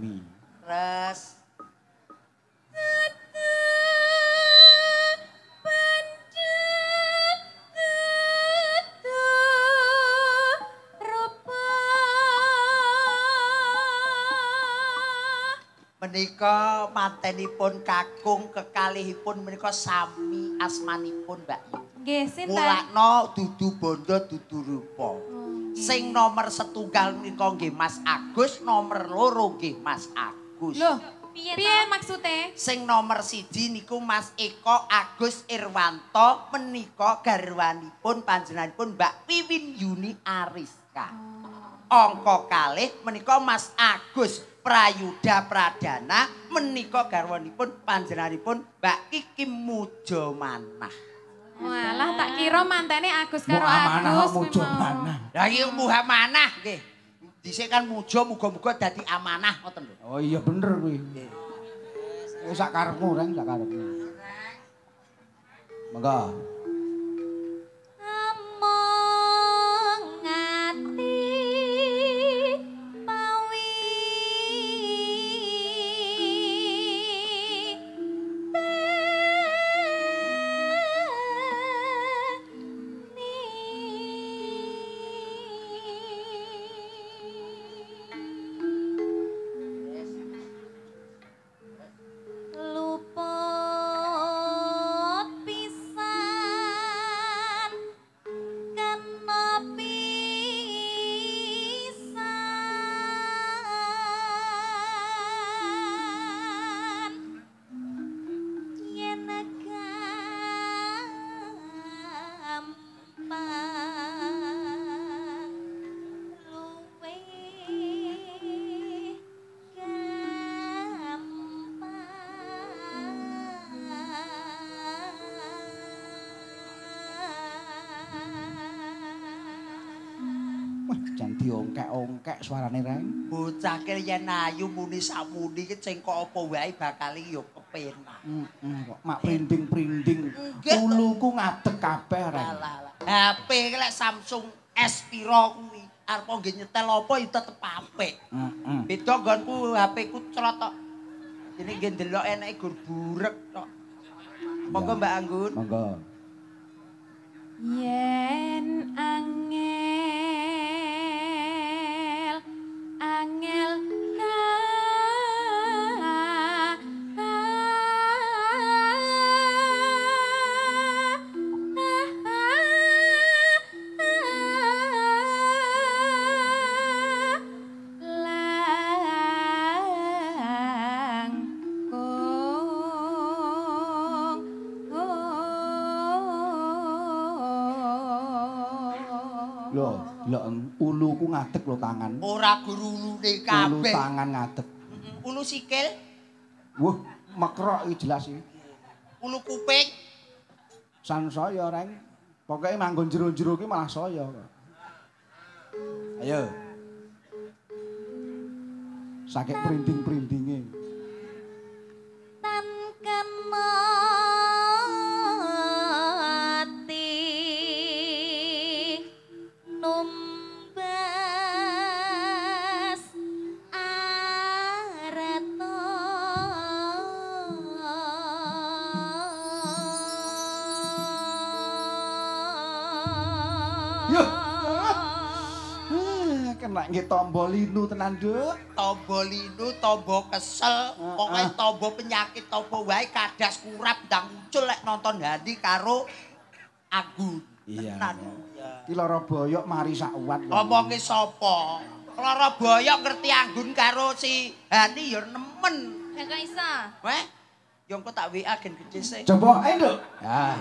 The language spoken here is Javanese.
bumi. Res. Menika mantenipun kakung kekalihipun menika sami asmanipun Mbak Yu. Nggih, sinten? Mulakno dudu bondo dudu rupa. Sing nomor setunggal menika nggih Mas Agus, nomor loro nggih Mas Agus. Loh, piye maksude? Sing nomor siji niku Mas Eko Agus Irwanto menika garwanipun panjenenganipun Mbak Wiwin Yuni Ariska. Angka kalih menika Mas Agus Prayuda Pradana menika garwanipun panjenenganipun Mbak Kiki Mujomanah. Walah tak kira mantene Agus karo Agus. Mujomanah. Lah iki Muhamanah nggih. Dhisik kan mujo muga-muga dadi amanah ngoten lho. Oh iya bener kuwi. Nggih. Wis sak karepmu Reng, sak karepmu. Monggo. Among ati pawi luput pisan kena pisan yen gampang luwih gampang. Wah, jan diongkek-ongkek suarane Reng. Bocah ki yen ayu muni sakmuni ki cengkok apa wae bakal ya kepenak. Heeh kok mak prinding-prinding. Uluku ngadeg kabeh Reng. Alah. HP ki lek Samsung S pira kuwi arep nggih nyetel apa ya tetep apik. Heeh. Beda nggonku HP ku crot tok. Dene nggih ndelok eneke gur burek tok. Monggo Mbak Anggun. Monggo. Yen angel angel Lho, lho uluku ngadeg lho tangan. Ora guru ulune Ulu kabeh. tangan ngadeg. Ulu sikil, Wah, mekrok iki jelas iki. ulu kuping. San saya Reng. Pokoke manggon jero-jero ki malah saya. Ayo. Sakit prinding-prindinge. Tan kena ati numbas arta. Yuh. Kena nggih tombo linu tenan, Nduk. Tombo linu, tombo kesel, pokoke tombo penyakit tombo wae kadas kurap ndang muncul lek nonton Handi karo Anggun. Iya. Tenan. Ki lara boyok mari sak uwat. Omonge sapa? Lara boyok ngerti Anggun karo si Hani ya nemen. Lah kok iso? Weh, yo engko tak WA gen gedhe sik. Coba ae, Nduk. Ya.